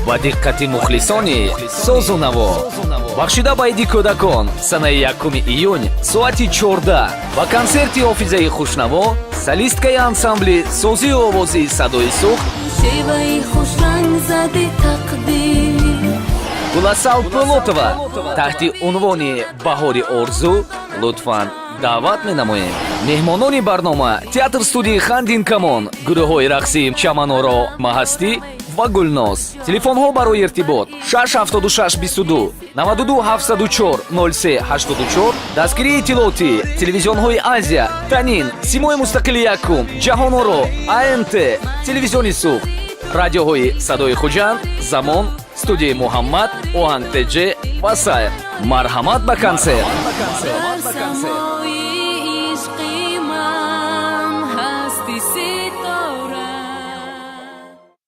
Ба диққати мухлисони созу наво, бахшида ба иди кӯдакон, санаи 1 июн, соати 14 ба консерти ҳофизаи хушнаво, солисткаи ансамбли созию овозии «Садои Суғд» Шеваи хушранг зади тақдир. Гуласал Пӯлотова таҳти унвони «Баҳори орзу» лутфан даъват менамоем. Меҳмонони барнома: театр студияи «Хандин Камон», гурӯҳҳои рақсии «Чаманоро», «Маҳастӣ» ва «Гулноз». Телефонҳо барои иртибот: 676 22 92 704 03 84. Дастгирии иттилоотӣ: телевизионҳои «Азия», «Танин», «Симои мустақили якум», «Ҷаҳоноро», АНТ, Телевизиони Суғд, радиоҳои «Садои Хуҷанд», «Замон», студияи «Муҳаммад», «Оҳанг Тҷ» ва сайр. Марҳамат ба консерт. Дар само.